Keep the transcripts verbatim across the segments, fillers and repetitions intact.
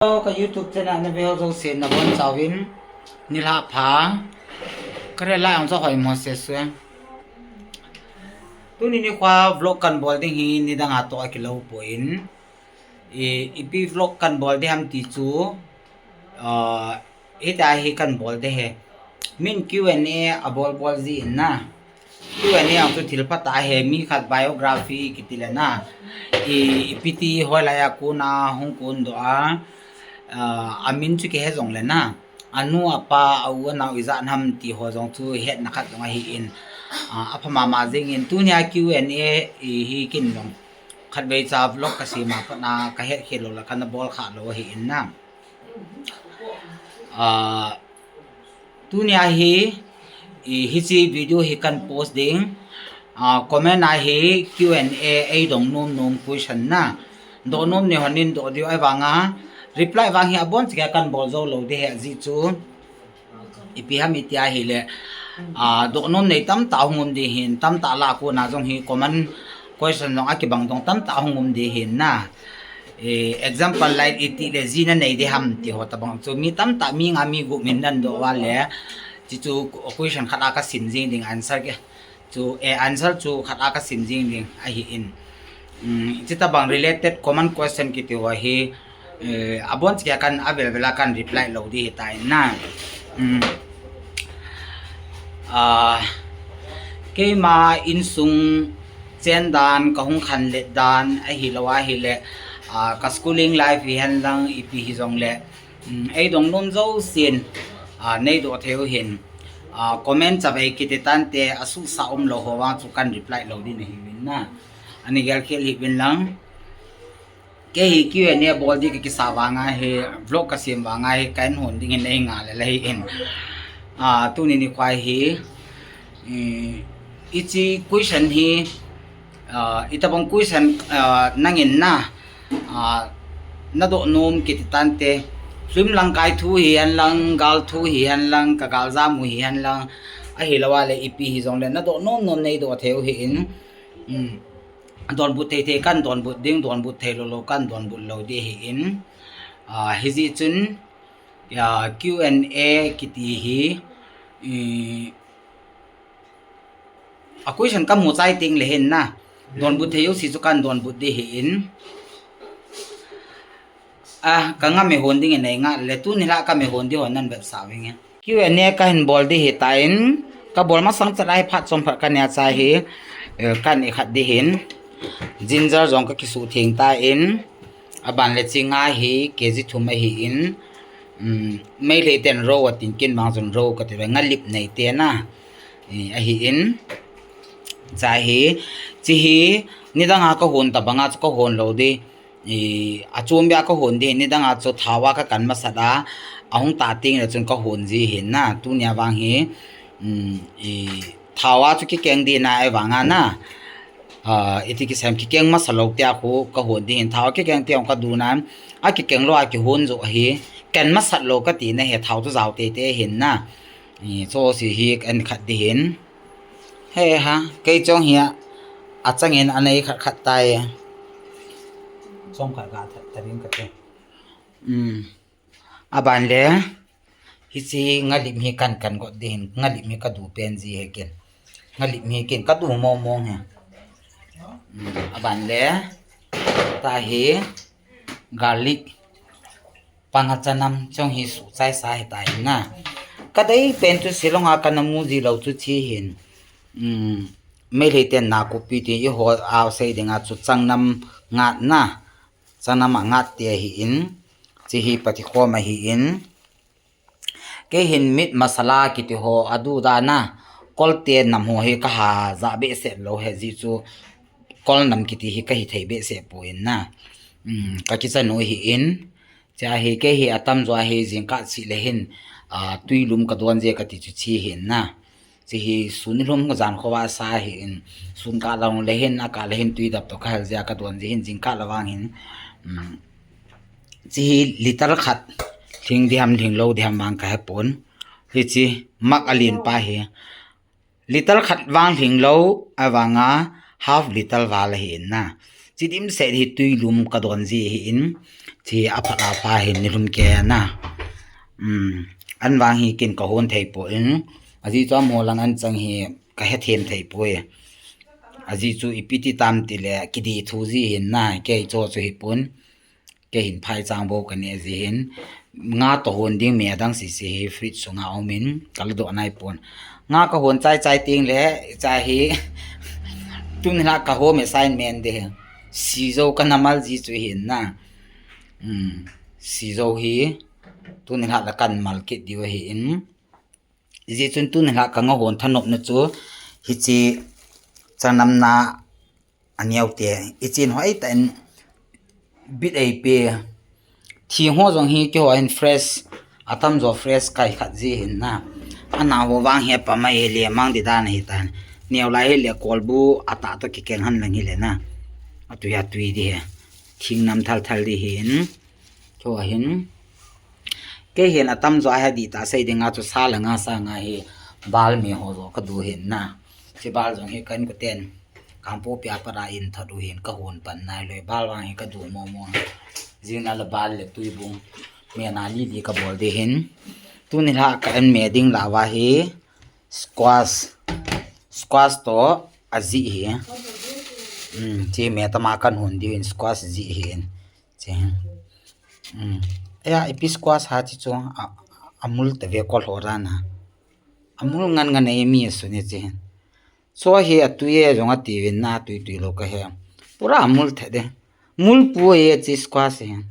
Ka YouTube channel na ve ho jouse nabonchauvin nilhah pha. Ka rel lai ang chu hoi mo se sue. Tuni nikho vlog kan bol ding hi nidang a toh akilou poi. I, ipi vlog kan bol ding ham ti chu, ah, hitia hi kan bol ding ahi. Min Q and A abol bol ji in na. Q and A ang chu thil phatah ahi, mi khat biography kiti le na. I, ipi ti hoilai a kon a hung kondoh a, ah, amin chu kihe jong le na. Anu, apa, a u, anao ijat ham ti ho jong chu hetna khat jong ahi in. Ah, apha mama jing in tunia Q and A i hi kin jong khatvei cha vlog kasem a pat na kahet khel lou le kana bol kha lou ahi in na. Ah, tunia hi, i, hiche video hi kan post ding. Ah, comment a hi Q and A eidong nom nom question na. Doh nom nei hon in doh diu ahivanga reply vang hi abon cheh a kan bol jou lou ding ahi ajeh chu. Ipi ham iti ahile, ah, doh nom nei tamtah hung um ding ahin, tamtah lah a kon a jong hi common question jong akibang dong tamtah hung um ding ahin na. Eh, example like iti le ji nanei ding ham ti ho tabang chu mi tamtah mi nga mi gup min nan doh uva le, chuchu question khat a kasim jing ding answer ke. Chu, eh, answer chu khat a kasim jing ding ahi in. Um, chuti tabang related common question kiti ho hi, eh, abon cheh a kan avel vel a kan reply lou ding ahitai na. Um, ah, keima insung chen dan, kahung khanlet dan, ahilou ahile, ah, ka schooling life hihen lang ipi hijong le, um, eidong nom jousen, ah, neidoh thei u hin, ah, comment chavei kiti tante asuhsah umlou ho vang chu kan reply lou ding nahiuvin na. Ani gel khel hih uvin lang. Kei hi Q and A bol ding kakisa vanga hi, vlog kasem vanga hi, ka in hon ding in nei nga le le hi in. Ah, tuni nikho hi, i, ichi question hi, ah, itabang question, ah, nangin na, ah, nadoh nom kiti tante, film langkai thu hihen lang, gal thu hihen lang, ka gal jam u hihen lang, ahilou ahile ipi hijong le nadoh nom nom neidoh thei u hi in, um, donbut thei thei kan donbut ding, donbut thei lou lou kan donbut lou ding ahi in, ah, hijeh chun, ah, Q and A kiti hi, i, a question kamu chai teng le hin na, donbut thei jouse chu kan donbut ding ahi in. Ah, ka nga me hon ding in nei nga le tuni lah ka me hon ding hon nan vetsah vinge. Q and A kahin bol ding ahitan, kabol masang chet a hi phat chom phat kania cha hi, eh, kan ikhat ding ahin. Ginger jong kakisuh theng tan, aban le chi nga hi K G thum ahi in, um, Meitei ten ro atin kin bang chun ro kati ve, ngalip nei te na, eh, ahi in. Cha hi, chi hi, nidang a kahon tabang a chu kahon lou ding. I, achom bia kahon ding, nidang a chu thao a kakan masat a, ahung ta teng le chun kahon ji hin na, tunia vang hi, um, i, thao a chu kikeng ding na, ahivanga na, ah, iti kisem kikeng masa lou tia khu kahon ding hin, thao a kikeng tia hung kadun a, akikeng lou a kihon joh hi, ken masat lou kati na hi, thao chu jao tei tei hin na, i, chu si hi kan khat ding hin. He ha, kei chong hi a, achang in anei khat khat tai. Chong khat ga that, that ding kati. Um, aban le, hichi ngalip hi kan kan got ding, ngalip hi kadu pen ji he kin. Ngalip hi kin kadu mong mong he. Um, aban le, ta hi, garlic. Panga chanam chong hi suhchai sa hita hin na. Kadei pen chu Shillong a kana mu ji lou chu chi hin. Um, Meitei ten nakupi ti eiho a sei dinga chu changnam ngat na. Changnam a ngat te ahi in. Chi hi patikhom ahi in. Kei hin meat masala kiti ho adu da na. Kolte nam ho hi kaha ja behseh lou he ji chu. Kol nam kiti hi kahi thei behseh poi na. Um, ka kitchen u ahi in. Cha hi kei hi atam jo hi jingkah chih le hin, ah, tui lum kadon je kati chu chi hin na. Chi hi sun lum kajan kho va sa hi in, sun kah lang le hin, akah le hin tui dap toh kahal je kadon je hin jingkah la vang hin. Um, chi hi liter khat lhing ding ham lhing lou ding ham vang kahe pon. Hichi mug alen pa hi. Liter khat vang lhing lou, avanga half liter val ahi in na. Tidim set hi tui lum ka don ji hi in, chi a phat a pha hin ni lum ke na. Um, an vang hi kin ka hon thei poi in, a ji chu a mo lang an chang hi ka he them thei poi. A ji chu ipi ti tam ti le, ki di thu ji hin na, ke cho chu hi pun. Ke hin phai chang bo ka ne ji hin. Nga to hon ding me dang si si hi fridge sunga um in, ka la do nai pon. Nga ka hon chai chai ting le, cha hi, tun la ka home assignment de. Sizo ka na mal ji chu hin na. Um, sizo hi, tun la la kan mal kit diu hi in. Ji chun tun la ka nga hon thanop na chu, hi chi chanam na a neo te. I chin hoi ta in bit ei pe. Thi ho jong hi ki ho hin fresh. A tam jo fresh kai khat ji hin na. A na ho vang hi pa mai le mang di dan hi tan. Neo lai hi le kolbu a ta to ki ken han lang hi le na. A tui a tui di he. Thing nam thal thal di hin. Chu a hin. Ke hin a tam jo a he di ta sei ding a chu sa la nga sa nga hi bal mi ho jo ka du hin na. Chi bal jong hi kan ko ten. Kampo pia para in tha du hin ka hon pan nai loi bal wang hi ka du mo mo. Jing na la bal le tui bung. Me na li li ka bol di hin. Tun la ka en me ding la wa hi. Squash. Squash to a ji hi. Um, chi me tama kan hon di hin squash ji hin. Chi. Um. Ya, ipi squash ha chi chu a, a mul ta ve ko hlo ra na. A mul ngan ngan ei mi su ni chi. So hi a tui e jong a ti vin na tui tui lo ka he. Pura a mul the de. Mul pu e chi squash hi.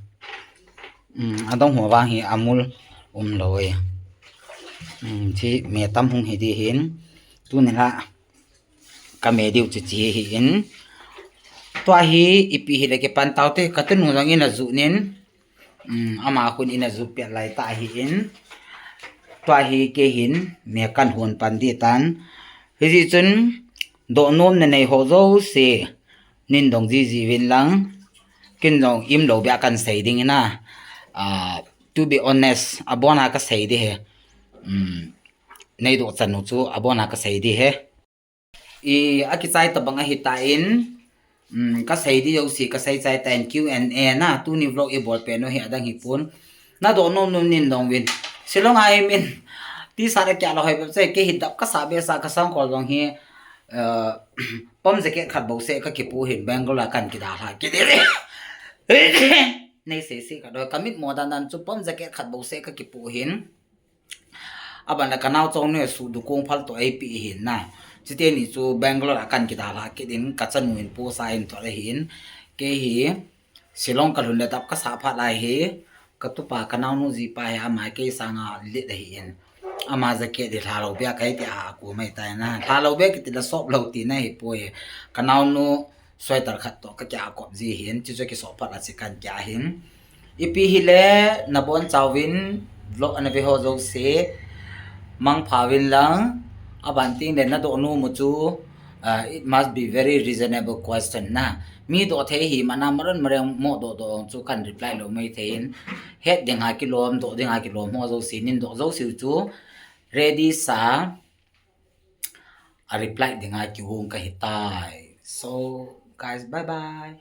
Um, a dong ho vang hi a mul um lo e. Um, chi me tam hung hi di hin. Tun la. Ka me diu chi chi hi in. Tua hi ipi hi le ke pan tau te ka tunu jong in a ju nin. Um, ama khun in a ju pet lai ta hi in. Tua hi ke hin me kan hon pan di tan. Hi ji chun do nom na nei ho jo se. Nin dong ji ji vin lang. Kin jong im lo bia kan sei ding ina. Ah, to be honest, a bona ka sei di he. Um, nei do chan nu chu a bona ka sei di he. I, a kichai ta bang a hi ta in, um, ka sei di jo si, ka sei chai ta in Q and A na, tuni vlog i bol pe no hi a dang hi pun. Na do nom nom nin dong vin. Silong a hi min. Ti sa ra kya lo hoi pe se ke hi dap ka sa be sa ka sang kol dong hi. Uh, pom jacket khat bo se ka ki pu hin Bangalore kan ki da la ki de. Nei se se ka do ka mit mo dan dan chu pom jacket khat bo se ka ki pu hin. Aban la ka nau chong ne su du kong phal to ei pi hin na. Chite ni chu Bangalore a kan ki da la ki din ka chanu in pu sa in to le hin. Ke hi Silong ka lhun le dap ka sa phat lai hi. Ka tupa ka nau nu ji pa hi ama ke sanga lit a hi in. Ama jacket di hla lo bia kai ti a ku mai tai na. Hla lo bia ki ti la sop lo ti na hi poi. Ka nau nu sweater khat to ka kya kop ji hin. Chi chu ki sop phat la chi kan kya hin. Ipi hi le na bon chauvin vlog ana ve ho jo se. Mang pha vin lang. Aban ting le na do nu mu chu. Uh, it must be very reasonable question na. Mi do thei hi mana maron mareng mo do do chu kan reply lo mai thei in. Het ding ha kilom, do ding ha kilom ho jo si nin do jo si chu. Ready sa. A reply ding ha ki hung ka hi tai. So, guys, bye bye.